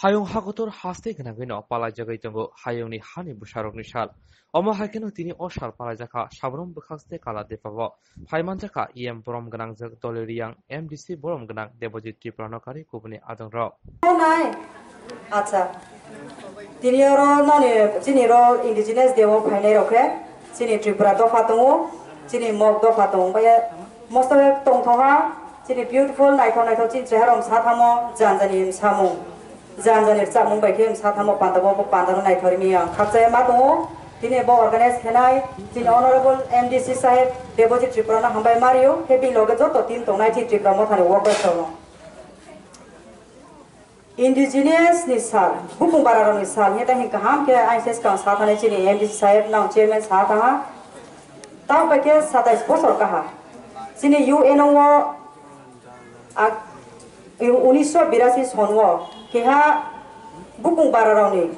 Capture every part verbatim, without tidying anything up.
Hayung hakotor haste gwnangwino palaijagwi tongo hayungni hani bwsarokni sal. Omo hai kheno tini o sal palaijakha Sabrum bwkhakste Kala Depao. Phaimanjakha E M borom gwnangjak Doliriyang, M D C borom gwnang Debojit Tripurano karwi kubuni adongrok. Nai. Acha. Tini oro nani chini ro indigenous deo phainai rok khe chini Tripura dopha tongo, chini Mok dopha tongo. Omo hai mosto tongthokha chini beautiful naithok naithok chini cheharom sathamo janjani samung. Janjani rwchapmung bai khe wngsa thamo panda bo, bo panda no naithok rimwi ang khakchai ma tongo. Tini bo organize khenai chini honorable M D C saheb Debojit Tripura no hambai mario khe bini loge joto team tongnai chini Tripura mothani workers rok no. Indigenous ni sal, bukung bara rok ni sal, heta hin kaham khe aini seskang sa thani chini M D C saheb nang chairman sa thaha. Tamo bai khe satais bosor kaha. Chini U N O Ak-, unisho birasi sonwo keha bukung bararokni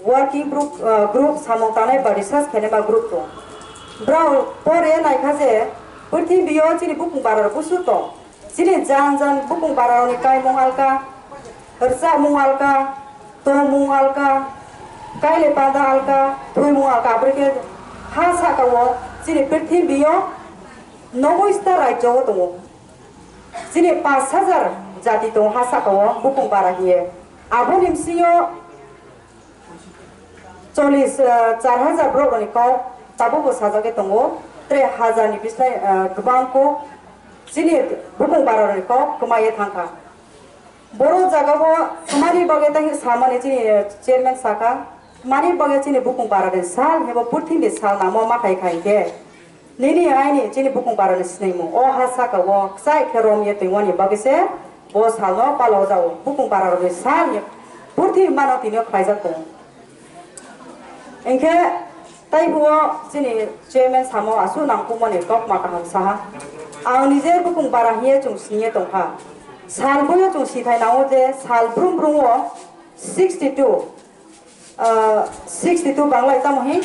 working group, ah, group samung tangnai ba research khainai ba group tong. Brao pore naikha je purthimbi o chini bukung bararok busu tong. Chini jan jan bukung bararokni kaimung alka, rwchapmung alka, tongmung alka, kaile panda alka, thwimung alka, aboni khe ha saka o chini purthimbi o noboi sta rajyo o tongo. Chini pash hajar jati tongo ha saka o bukung bara hiye. Aboni bisingo chollish, eh, char hajar borok rokni kok tabukbo sajagwi tongo. Tre hajar ni bislai, eh, kwbang kok chini bukung bara rokni kok kwmaiye thangkha. Boro jagao samani bagwi tei samani chini chairman saka, mani bagwi chini bukung bara ni sal hebo purthimni sal namo ma khai khai khe. Nini aini chini bukung bara ni snimung o ha saka o kchai khe rom ye tongmani bagwi se bo salno palo jao. Bukung bara ni sal ye purthimni mano tini khlaijak tongo. Hinkhe taibo chini chairman samo aswk nangkukmani kokma kaham saha. Ang nije bukung bara hiye chwng siniye tongkha. Sal boyo chwng sithai nango je sal brum brum o sixty two, ah, sixty two Bangla tamo hin,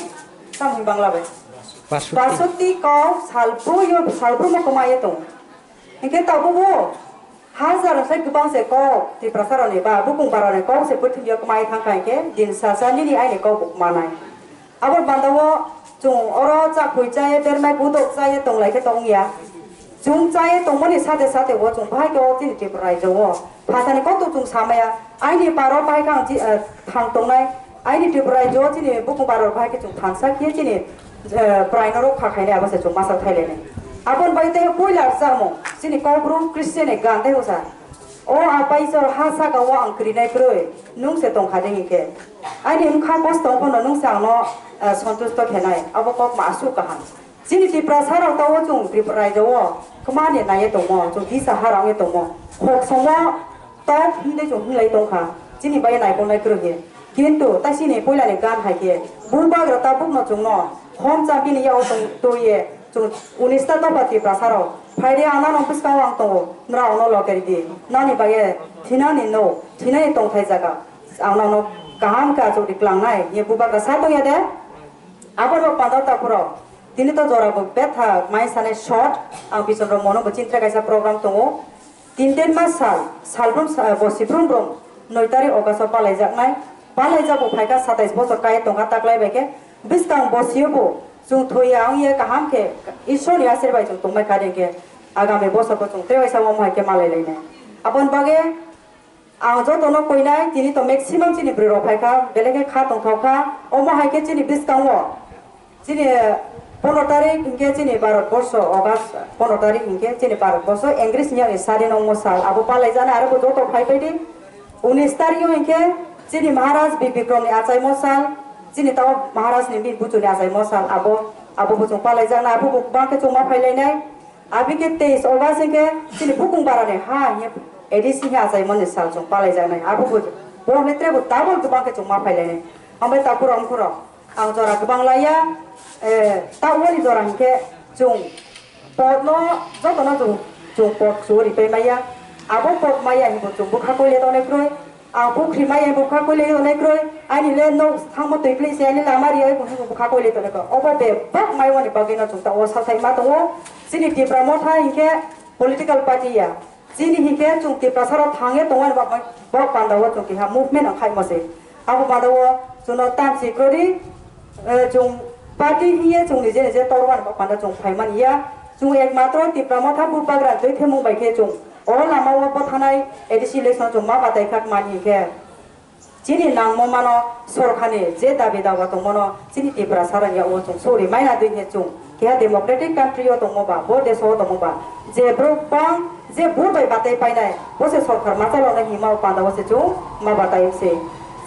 tamo hin Bangla bai. Basotti. Basotti kok sal boyo sal brum o kwmaye tong. Hinkhe tabukbo hajar sai kwbang se kok Tiprasa rokni ba bukung bara ni kok se purthimbi o kwmai thangkha hinkhe din sasa nini aini kok bo kwmanai. Abo bandao chwng oro chakhui chaye bermai budok chaye tonglai khe tongya. Chwng chaye tongmani sate sate o chwng bahai khe o chini Tripura rajyo o phatani kok to chwng samaya aini paro bahai khe ang chi, eh, thang tongnai. Aini Tripura rajyo chini bukung bara rok bahai khe chwng thansa khe chini, eh, prai no rok kha khainai abo se chwng masa thailainai. Aboni bai tei puila rwchapmung chini Kokborok Christian ni gan tei usa. O apai sor ha saka o ang krinai kwrwi nwng se tongkha de hinkhe. Aini wngkha kosto phano nwng se ang no, eh, sontusto khenai abo kok ma aswk kaham. Chini Tiprasa rok tao chwng Tripura rajyo o kwmani naiye tongmo, chwng kisa ha rang ye tongmo. Khok somo tok hwnwi chwng hwnlai tongkha. Chini bai naikolnai kwrwi khe. Kintu taisini puilani gan hai khe bubagra tabukno chwngno hom cha bini yago tong twiye chwng unis ta dopha Tiprasa rok. Phaidi ang nano bwskango ang tongo, nwrao no loker di. Nani bai thinani no, thinani tongthai jaga. Ang nono kaham khe achuk di klangnai, ye bubagra sa tongya de? Abo rok panda takhurok. Tini to jora bo betha mai sane short, ang pichon rok mono bo chintra kaisa program tongo. Tin tin mas sal, salbrum sa-, bo sibrum brum, noi tarik August o palaijaknai. Palaijak bo phaikha satais bochor kai tongkha taklai bai khe. Bwskang bo sio bo, chwng thoi ya wng ye kaham khe, Ishwar ni asirbai chwng tongbai kha de khe, agami bochor bo chwng tei waisa omo hai khe malai lainai. Aboni bagwi Ang jotono koinai, tini to maximum chini bwrwi rok phaikha, belai khe kha tongthok kha. Omo hai khe chini bwskango, chini pondro tarik hinkhe chini Bharat borsho, August pondro tarik hinkhe chini Bharat borsho, English ni sari nongmo sal, abo palai jana aro bo joto phai pai di. Unis tarik o hinkhe chini Maharaj Bir Bikrom ni achaimo sal, chini tamo Maharaj ni bini buchuni achaimo sal, abo, abo bo chwng palai jana, abo bo bang khe chwng ma phai lainai. Aboni khe teis August hinkhe chini bukung barani ha hinkhe A D C hinkhe achaimani sal chwng palaijaknai. Abo bo, bo hwnwi tre bo double kwbang khe chwng ma phailainai. Hambai takhurok wngkhorok ang jora kwbang laiya, eh, ta wani jora hinkhe chwng potno jotono chwng, chwng pot chuo ripai maya. Abo pot maya hinbo chwng bwkha koile tongnai kwrwi. Ang pukhri maya bwkha koile tongnai kwrwi, aini le nok thangmo twi pli se, aini lama ri ai bwkha koile tongnai kwrwi. Obo bebak maiwani bagwi no chwng ta o salthai ma tongo. Chini Tipra Motha hinkhe political party ya. Chini hinkhe chwng Tiprasa rok thangya tongmani bak-, bak panda o chwng keha movement ang khaimo se. Abo panda o chwngno tamsi kwrwi, eh, chwng party hiye chwng nije nije tormani bak panda chwng phaimani ya. Chwng ekmatro Tipra Motha Bubagra twi themung bai khe chwng o lama o bwthanai A D C election chwng ma batai khak mani hinkhe. Chini nangmo mano sorkharni je dabi dawa tongmano chini Tiprasa rang ya o chwng sori maina dui he chwng keha democratic country o tongmo ba bo deso o tongmo ba je borok bang je bur bai batai painai bo se sorkar ma chaloknai hima o panda o se chwng ma batai se.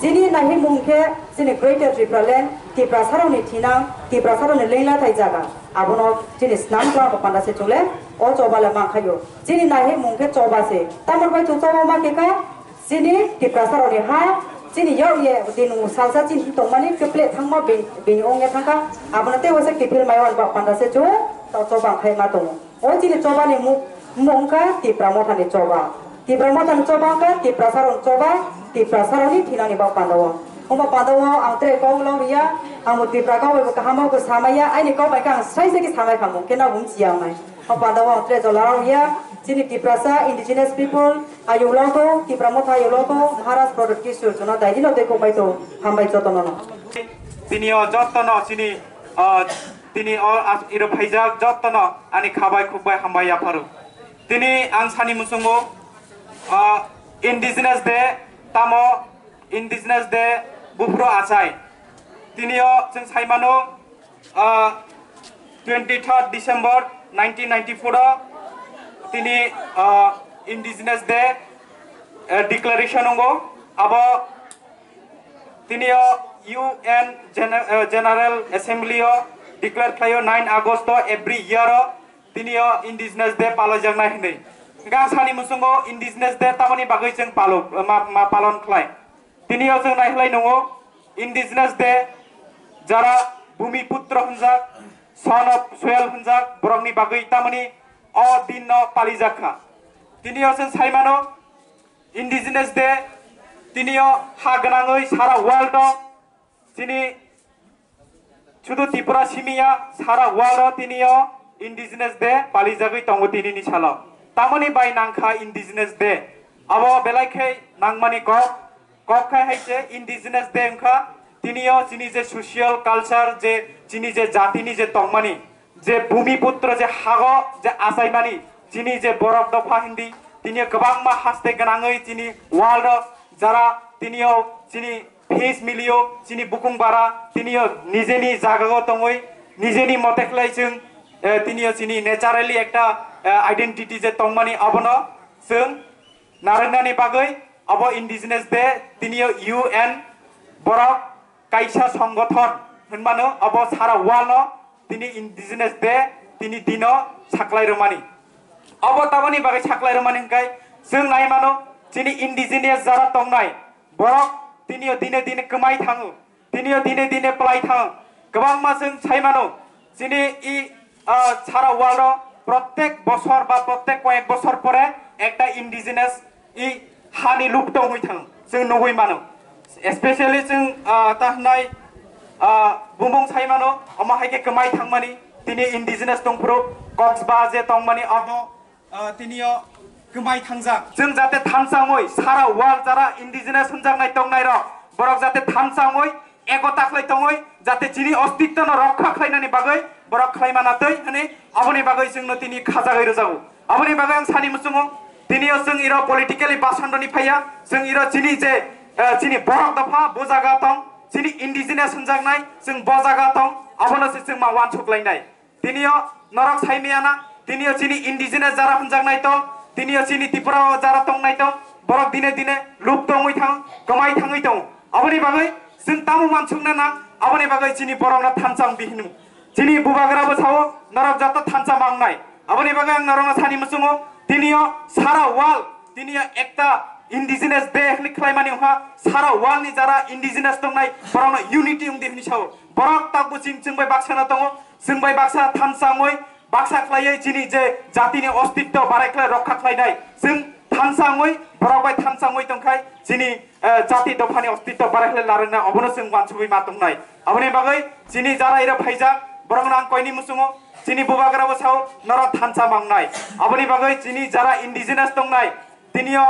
Chini nahimung khe chini Greater Tipraland Tiprasa rokni thinang Tiprasa rokni lengla thai jaga abono chini snam kla panda se chwng le o choba le ma khaio chini nahimung khe choba se tamor bai chwng choba ma khe ka Chini Tiprasa rokni ha, chini yag ye din salsa chini tongmani keple thangma bini ong ye thangkha, abono tei waisa kiphil mai wan ba panda se chwng to choba khai ma tongo. O chini choba ni mung wngkha Tipra Motha ni choba. Tipra Motha ni choba wngkha Tiprasa rokni choba, Tiprasa rokni thinani ba panda o. Omo panda o ang tere kok long ya, ang bo Tipra kok bai kaham o samaya, aini kok bai khe ang sai sai khe samai kha mung khe na bung chiya mai. O panda o ang tere jola rok ya, chini Tiprasa indigenous people, Ayuk logo, Tipra Motha ayuk logo, Maharaj Pradyot Kishore jono daidi no tei kokbai to, hambai jotono no. Tini o jotono chini, ah, tini o as-, iro phaijak jotono ani khabai khukbai hambai yapharu. Tini ang sani muchungo, ah, Indigenous Day tamo Indigenous Day buphuru achai. Tini o chwng saimano, ah, twenty-third December nineteen ninety-four o tini, ah, Indigenous Day, eh, declaration wngo. Abo tini o U N Gene-, eh, General Assembly o declare khlaio nine August o every year o tini o Indigenous Day palaijaknai hinwi. Hwnkhe ang sani muchungo Indigenous Day tamoni bagwi chwng palo-, ma, ma palon khlai. Tini o chwng naikhlai nungo Indigenous Day, jara Bhumiputro hwnjak, Son of Soil hwnjak, borokni bagwi tamoni o din no palijak kha. Tini o chwng sai mano Indigenous Day, tini o ha gwnangwi sara world o chini Sudu Tripura simi ya, sara world o tini o Indigenous Day palijagwi tongo tini ni salo. Tamoni bai nangkha Indigenous Day? Abo belai khe nangmani kok, kok khai hai se Indigenous Day wngkha tini o chini je social culture je chini je jatini je tongmani, je Bhumiputro je hago je achaimani, chini je borok dopha hindi, tini o kwbangma haste gwnangwi chini world o jara tini o chini Phis milio chini bukung bara, tini o nijeni jagao tongwi, nijeni mote khlai chwng, eh, tini o chini naturally ekta, eh, identity je tongmani abono chwng narwknani bagwi abo Indigenous Day tini o U N borok kaisa songothon hwnmano abo sara world no tini Indigenous Day tini dino saklai rwmani. Abo tamoni bagwi saklai rwmani hwnkhe chwng nai mano chini indigenous jara tongnai borok tini o dine dine kwmai thango, tini o dine dine plai thango. Kwbangma chwng sai mano chini i, ah, sara world o prottek bosor ba prottek koyek bosor pore ekta indigenous i hani luk tongwi thang chwng nugwi mano. Especially chwng, ah, ta hwnai, ah, bumung sai mano, omo hai khe kwmai thangmani, tini indigenous tongphuru, Coxba je tongmani, omo, ah, tini o kwmai thangjak. Chwng jate thansa wngwi sara world jara indigenous hwnjaknai tongnai rok, borok jate thansa wngwi eko taklai tongwi jate chini ostitto no rokha khlainani bagwi borok khlai mana twi hwnwi aboni bagwi chwngno tini khajagwi rwjago. Aboni bagwi ang sani muchungo tini o chwng iro politically basandoni phaiya, chwng iro chini je, eh, chini borok dopha bo jaga tong, chini indigenous hwnjaknai chwng bo jaga tong, abono se chwng ma wansuk lainai. Tini o norok sai maya na, tini o chini indigenous jara hwnjaknai tong, tini o chini Tripura o jara tongnai tong, borok dine dine luk tongwi thang, kwmai thangwi tong. Aboni bagwi chwng tamo wansukna nang, aboni bagwi chini borokno thansa wng di hino. Chini bubagra bo sao, norok joto thansa ma wngnai. Aboni bagwi ang norokno sani muchungo, tini o sara world, tini o ekta indigenous day hwnwi khlaimani wngkha, sara world ni jara indigenous tongnai, borokno unity wng di hwnwi sao. Borok tabuk chwng, chwng bai baksa no tongo, chwng bai baksa thansa wngwi, baksa khlaiwi chini je jatini ostitto barai khlai rokha khlainai. Chwng thansa wngwi, borok bai thansa wngwi tongkhai, chini, eh, jati dophani ostitto barai khlai larwknai, obono chwng wansugwi ma tongnai. Aboni bagwi chini jara iro phaijak, Borok nang koini muchungo chini bubagra bo sao norok thansa mangnai. Aboni bagwi chini jara indigenous tongnai, tinio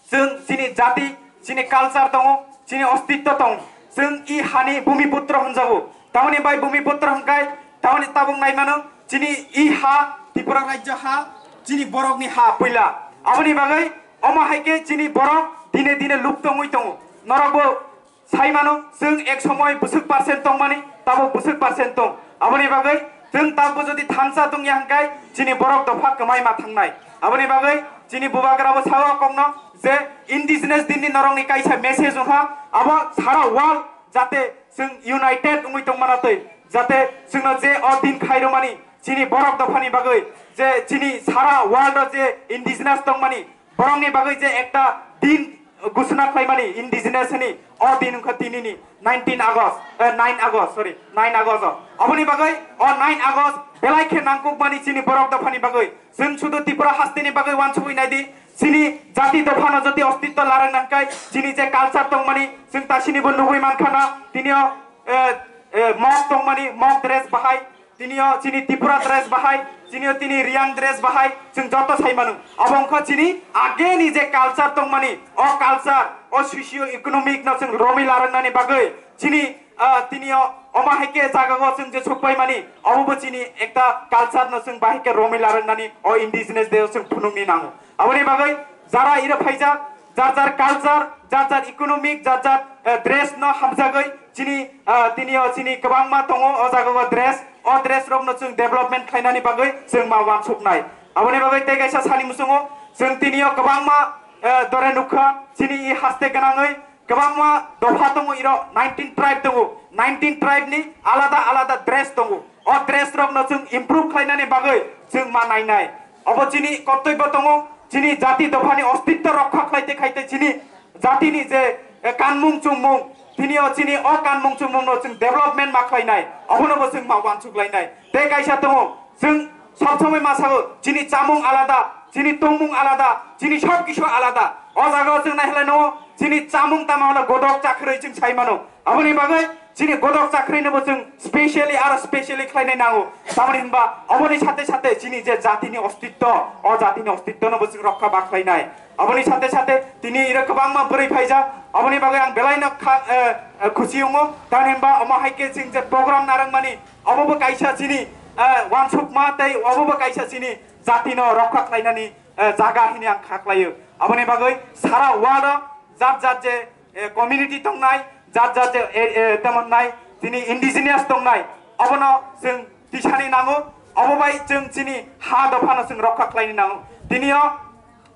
chwng chini jati, chini culture tongo, chini ostitto tongo. Chwng i hani bumiputro hwnjago. Tamoni bai bumiputro hwnkai, tamoni tabuk naimano chini i ha, Tripura rajyo ha, chini borokni ha puila. Aboni bagwi omo hai khe chini borok dine dine lupto wngwi tongo. Norok bo sai mano, chwng ek somoy bwswk percent tongmani, tabuk bwswk percent tong. Aboni bagwi chwng tabuk jodi thansa tongya hwnkai, chini borok dopha kwmai ma thangnai. Aboni bagwi chini bubagra bo sao kokno je indigenous dinni norokni kaisa message wngkha, abo sara world jate chwng united wngwi tongmana twi, jate chwngno je o din khairwmani chini borok dophani bagwi, je chini sara world o je indigenous tongmani, borokni bagwi je ekta din gusuna khlaimani indigenous hwnwi, o din wngkha tinini nineteen August, eh, nine August, sorry, nine August o. Aboni bagwi o nine August belai khe nangkukmani chini borok dophani bagwi. Chwng sudu Tripura hasteni bagwi wansugwi naidi, chini jati dophano jodi ostitto larang nangkai, chini je culture tongmani, chwng ta chini bo nugwi mankha na, tinio, eh, eh, mok tongmani, mok dress bahai, tinio chini Tripura dress bahai, tinio tini Riang dress bahai, chwng joto sai manu. Abo wngkha chini ageni je culture tongmani, o culture, o socio economic no chwng romwi larang nani bagwi, chini, ah, tinio omo hai khe jagao chwng je sukpai mani, obo bo chini ekta culture no chwng bahai khe romwi larang nani, o indigenous day o chwng phunukni nango. Aboni bagwi jara iro phaijak, jar jar culture, jar jar economic, jar jar, eh, dress no hamjagwi chini, eh, tinio chini kwbangma tongo o jagao dress, o dress rokno chwng development khlainani bagwi chwng ma wansuknai. Aboni bagwi tei kaisa sani muchungo chwng tinio kwbangma, eh, dore nukha chini i haste gwnangwi kwbangma dopha tongo, iro nineteen tribe tongo, nineteen tribe ni alada alada dress tongo. O dress rokno chwng improve khlainani bagwi chwng ma nainai. Obo chini kortobyo tongo, chini jati dophani ostitto rokha khlaite khaite chini jatini je, eh, kanmung chumung, tinio chini o kanmung chumungno chwng development ma khlainai, obono bo chwng ma wansuk lainai. Tei kaisa tongo, chwng sob somoi ma sago, chini chamung alada, chini tongmung alada, chini sob kisu alada. O jagao chwng naihlai no, chini chamung tama hwnla godok chakhwrwi chwng sai mano. Aboni bagwi chini godok chakhwrwino bo chwng specially aro specially khlainai nango. Tamoni hinba oboni sate sate chini je jatini ostitto, o jatini ostittono bo chwng rokha ba khlainai. Aboni sate sate tini iro kwbangma bwrwi phaijak. Aboni bagwi ang belaino kha-, eh, eh, khusi wngo. Tamoni hinba omo hai khe chwng je program narwkmani, obo bo kaisa chini, eh, wansukma tei obo bo kaisa chini jatino rokha khlainani, eh, jaga hini ang kha khlaio. Aboni bagwi sara world o jat jat je, eh, community tongnai, jat jat je, eh, eh, temon nai, tini indigenous tongnai, obono chwng tisani nango, obo bai chwng chini ha dophano chwng rokha khlaini nango. Tinio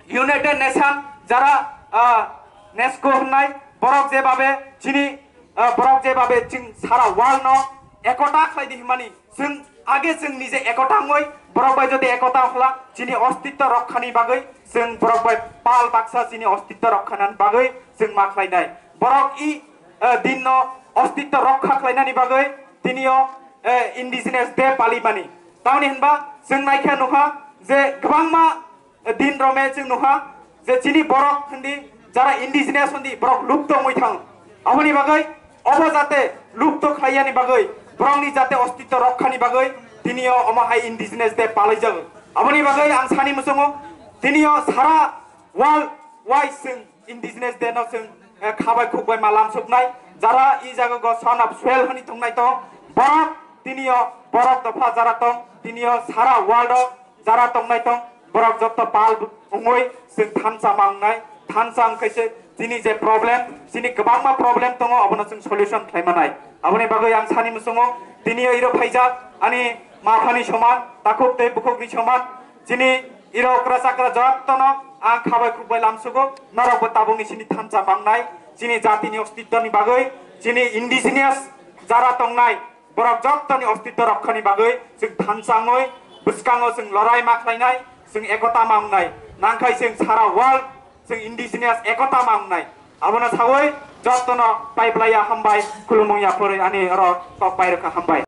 United Nation jara, ah, UNESCO hwnnai, borok je babe chini, ah, borok je babe chwng sara world no ekota khlai di hwnmani, chwng age chwng nije ekota wngwi borok bai jodi ekota wngkha, chini ostitto rokhani bagwi chwng borok bai pal baksa chini ostitto rokhanani bagwi chwng ma khlainai. Borok i, eh, dinno ostitto rokha khlainani bagwi tinio, eh, indigenous day palimani. Tamoni hinba chwng naikha nukha je kwbangma din rome chwng nukha je chini borok hindi, jara indigenous hindi, borok lupto wngwi thango. Aboni bagwi obo jate lupto khlaiyani bagwi, borokni jate ostitto rokhani bagwi tinio omo hai indigenous day palaijago. Aboni bagwi ang sani muchungo, tinio sara world wide chwng indigenous day no chwng, eh, khabai khukbai ma lamsuknai. Jara i jaga go son of soil hwnwi tongnai to, borok tinio borok dopha jara tong, tinio sara world o jara tongnai tong, borok jotto pal wngwi chwng thansa ma wngnai. Thansa wngkhaise chini je problem, chini kwbangma problem tongo, obono chwng solution khlai manai. Aboni bagwi ang sani muchungo, tinio iro phaijak ani maphani soman, takhuk tei bukhukni soman, chini iro okra chakra jottono ang khabai khukbai lamsugo, norokbo tabukni chini thansa ma wngnai, chini jatini ostittoni bagwi, chini indigenous jara tongnai, borok jottoni ostitto rokhani bagwi chwng thansa wngwi bwskango chwng lorai ma khlainai, chwng ekota ma wngnai, nangkhai chwng sara world chwng indigenous ekota ma wngnai. Abono sawi jottono paiplaiya hambai, khulumung yaphurwi ani oro kok pai rwkha, hambai.